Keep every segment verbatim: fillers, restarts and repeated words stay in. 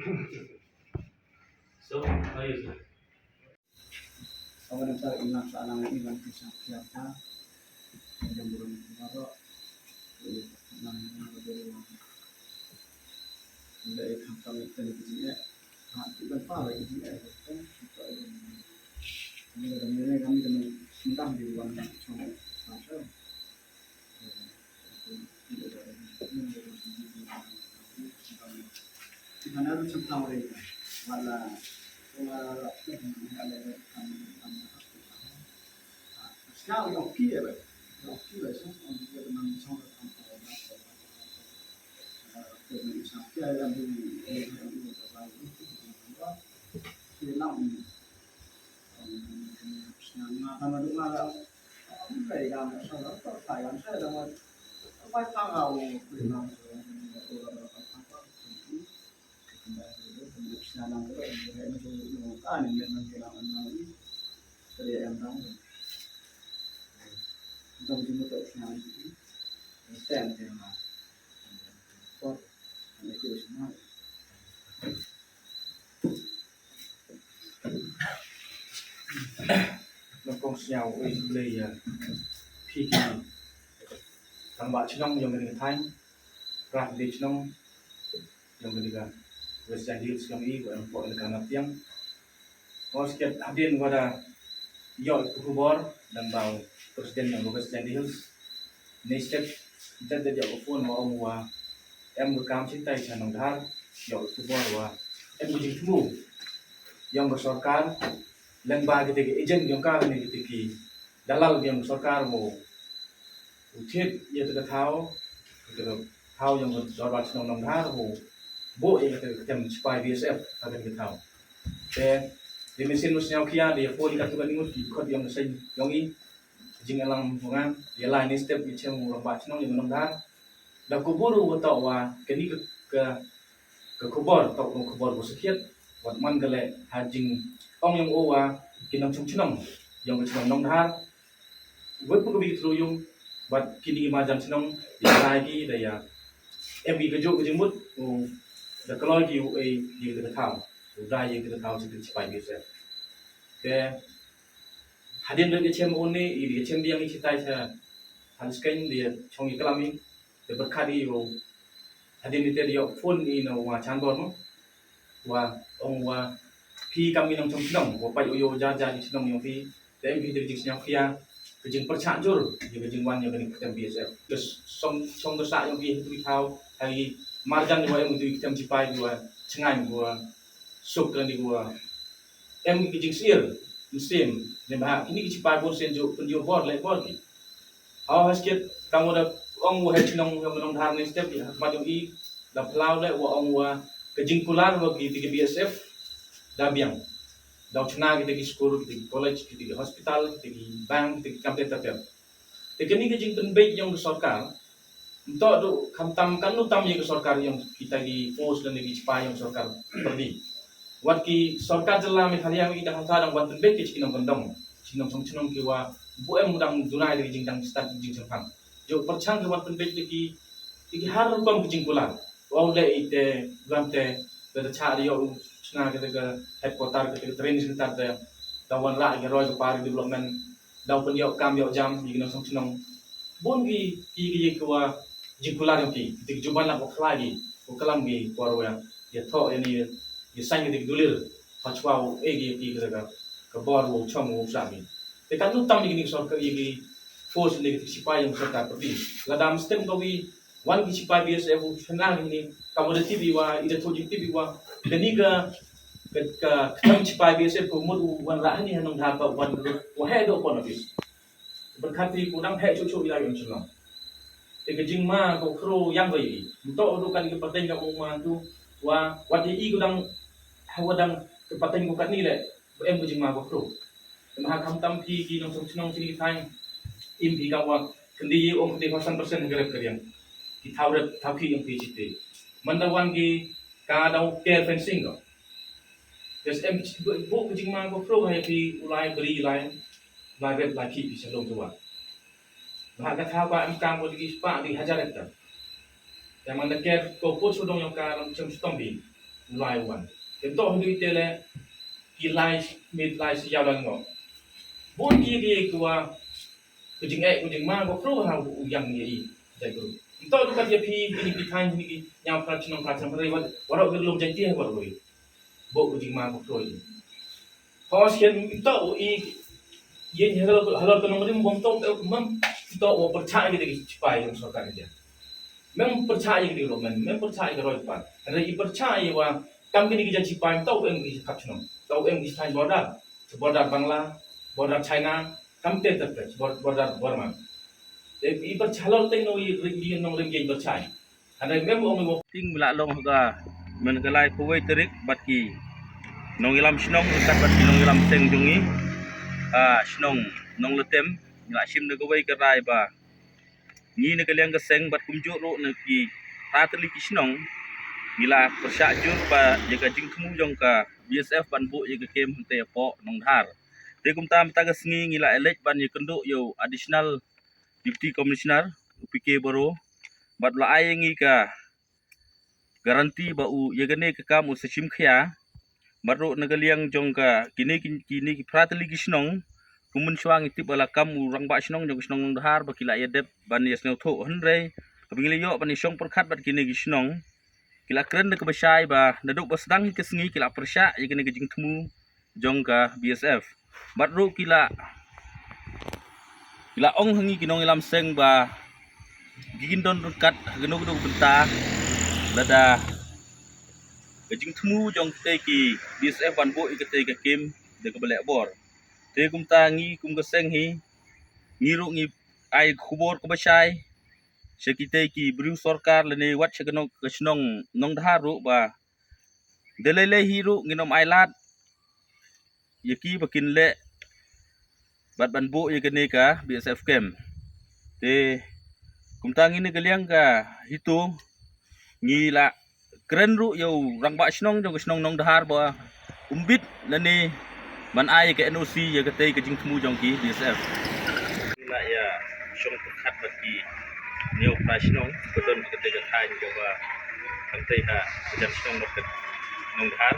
So, how you say? Sa ka dang sa iman sa lang iman ki sa kiar ka. Yang belum baru. Nang nang baru. Nda ikam kami tadi kecil ya. Ha, kita pa lagi kecil ya. Kan kita ini. Ini kami kami kami sentang di ruang yang cuma. Masa. Nyngkong sñiaw u Blei ïa phi ki rangbah chnong yong kani ka thaiñ, rangbah chnong yong kani ka West Jaintia Hills yong i, wa em pok ïa ka na tiang. Nga skhet hadien wa da ïoh ka khubor dang ba u president yong ka West Jaintia Hills. Ni step jat da ïoh ka phone wa ong wa em ka kam chitai cha Nongdhar, ïoh ka khubor wa em ka jingthmu yong ka sorkar, lyngba kita ki agent yong ka ne kita ki dalal yong ka sorkar mo. U thied ïa ka thaw, ka thaw yong ka dorbar chnong Nongdhar mo. Bo ïa ka tem chipai B S F ka ka thaw. Te di mesin mus nyau kia di phone ka tu ka ningut ki khot yong ka seng yong i. Jing alang bunga ïa lai ni step i chem u rangbah chnong yong Nongdhar. Da khubor u wa tau wa kani ka ka ka khubor tau ka khubor wa sakhiat. Wat man ka le ha jing ong yong u wa ki nongchong chnong yong ka chnong Nongdhar. Wat pu ka bi tru yung wat kini ki marjan chnong ïa lai ki da ïa em ki ka jok ka jingmut u da kloi ki u ei ïa ka thaw u da ïa ka thaw chitai chipai B S F. Te hadien da ka chem u ne i da ka chem biang i chitai cha han skeng da ïa chong i klam i. Te pyrkhat i u hadien ite da ïoh phone i na wa Chandor no wa ong wa phi kam i nongchong chnong wa pait u ïoh jar jar i chnong yong phi. Te em phi te ka jingsñiaw khia ka jingpyrchah jur ïa ka jingwan ïa ka tem B S F. Ka song song ka sah yong phi ha tu i thaw ha i marjan wa em tu i tem chipai wa chngaiñ wa suk ka ni wa em ki jingsir mynsiem ne ba kini ki chipai bun sien ju pynju bor le bor ki. Haw ha skit tang wa da ong wa ha chnong yong Nongdhar ni step ïa mat yong i da phlaw le wa ong wa ka jingkular wa ki ki B S F da biang. Da chna ki ki skul ki ki college ki ki hospital ki ki bank ki ki kam te ta te. Te kini ki jingpynbeit yong ka sorkar Nto du khamtam kan nu tam ïa ka sorkar ïong kita ki force lane ki chipai ïong sorkar pyrdi. Wat ki sorkar jylla Meghalaya ïong kita hangta dang wan pynbeit ki chi ki nongkyndong, chi ki nongchong chnong ki wa buh em dang duna ïa ki jingdang stad jingchangphang. Jong pyrchang ki wan pynbeit ïa ki ïa ki har rukom ki jingkular. Wa u leh ite wan te da cha ïa u chna ka headquarter ka training center te da wan lah ïa ki roi ka par development. Daw pynïoh kam ïoh jam ïa ki nongchong chnong. Bun ki ki ki ki wa jingkular ïong ki ki juban la ko khlai ki ko klam ki por wa ïa thoh ïa ni ïa sain ki dulir. Pachwa u e ki ki ka ka bor u chong u sa ki. Te kan nu tam ïa ki ni sorkar ïa ki force ni ki sipai ïong sorkar pyrdi. Lada mstem ka wi wan ki sipai B S F u chana ni ka mo da T V wa i da thoh jing T V wa kani ka ka ka kam sipai B S F ko mut u wan la ni ha Nongdhar ba wan wa he do pon office. Pyrkhat ti ku dang heh chuh chuh ïa ïa u Chnong. Te ka jingma ka u khro ïang ka ïa i. Nto u dukkan ka pateng ka u ma tu wa wat ïa i ku dang ha wa dang ka pateng ku katni le ba em ka jingma ka u khro. Te ma ha kham tam phi ki nongchong chnong chini ki thaiñ im phi ka wa kyndi ïa u kyndi hosang persen ka rep ka riang. Ki thaw rep thaw ki ïa phi chite. Man da wan ki ka dau care fencing ko. Yes, em, bu, bu, ka jingma ko pro hai pi u lai bri lai, lai red lai ki pi shalom tuwa. Ba ka tha ba em kam ko digi spa di hajar hektar. Ya man da ker ko put sudong yong ka lam chem stombi. lai wan. Te to hynrei te le ki lai mit lai si yaw lang ngo. Bun ki di ki wa ka jingeh ka jingma ko kru ha u yang ye i jai kru. Nto tu ka dia phi ni ki thain ni ki nyam pra chnong pra chnong re wa wa ro ge lum jai ti wa ro. Bo ka jingma ko kru i. Hos ken nto i ye ni halo halo ka nong rim bom to te mam nto wa percaya ki di ki chipai yang sorkar dia. Mem percaya ki di lo mem mem percaya ki roi pa. Re i percaya wa kam ki di ki jai chipai to em ki kap chnong. To em ki thain border. Border Bangla, border China, kam te te te, bor- border Burma. Te i perchalor teng no i ri i nong rim i perchai. Hynrei mem ong i wok ting la long ha ka men ka lai pawai tarik bad ki nongïalam shnong ryngkat bad ki nongïalam seng jong i. Ah, shnong Nongletem, la shim na kawai ka rai ba ngi na ka liang ka seng bad kumjuh ruh na ki phra tylli ki shnong ngi la pyrshah jur ba ïa ka jingthmu jong ka B S F ban buh ïa ka kem hangtei hapoh Nongdhar. Te kumta mynta ka sngi ngi la leit ban ïakynduh ïa u Additional Deputy Commissioner u P K Baro bad la ai ïa ngi ka guarantee ba u ïa kane ka kam u sa shim khia. Bad ruh na ka liang jong ka kine ki- kine ki phra tylli ki shnong, kum mynshuwa ngi tip ba la kam u rangbah shnong jong ka shnong Nongdhar ba ki la ïa dep ban ïa sngewthuh, hynrei haba ngi la ïoh ban ïa shong pyrkhat bad kine ki shnong ki la kren da kaba shai ba naduh ba sdang hi ka sngi ki la pyrshah ïa kane ka jingthmu jong ka B S F. Bad ruh ki la ki la ong ha ngi ki nongïalam seng ba ki kin don ryngkat ha kano kano ka bynta lada ka jingthmu jong katei ki B S F ban buh ïa katei ka kem da kaba leh bor. Te kumta ngi kum ka seng hi ngi ruh ngi ai khubor kaba shai sha kitei ki briew sorkar lane wat sha kano ka shnong Nongdhar ruh ba da lei lei hi ruh ngin ym ai lad ïa ki ba kin leh bad ban buh ïa kane ka B S F kem. Te kumta ngi na ka liang ka HITO ngi la kren ruh ïa u rangbah shnong jong ka shnong Nongdhar ba um bit lane ban ai ïa ka N O C ïa katei ka jingthmu jong ki B S F. Ngi la ïa shong pyrkhat bad ki hynñiew phra shnong ba don ha katei ka thaiñ kaba hangtei ha ka jan shnong Nongdhar.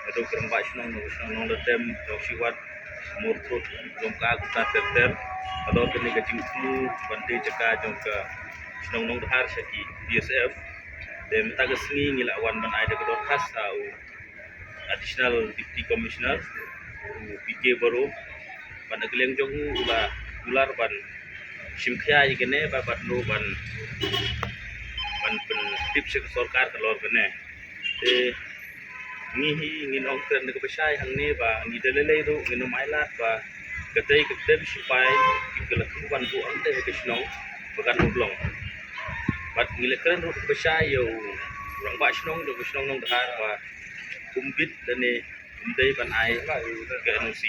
Haduh ki rangbah shnong, shnong Nongletem, Nongshiwat, Murthut, Longka, kumta ter ter. Halor kane ka jingthmu ban tei jaka jong ka shnong Nongdhar sha ki B S F. Te mynta ka sngi ngi la wan ban ai da ka dorkhas ha u Additional Deputy Commissioner u P K Baro. Bad na ka liang jong u u la kular ban shim khia ïa kane bad bad no ban ban pyntip sha ka sorkar halor kane. Te ngi hi ngin ong kren da kaba shai hangne ba ngi da lei lei ruh ngin ym ai lad ba katei ka kem shipai ki ka la thmu ban buh hangtei ha ka shnong ba kan ym long. Bad ngi la kren ruh da kaba shai ïa u rangbah shnong jong ka shnong Nongdhar ba um bit lane um dei ban ai ka N O C.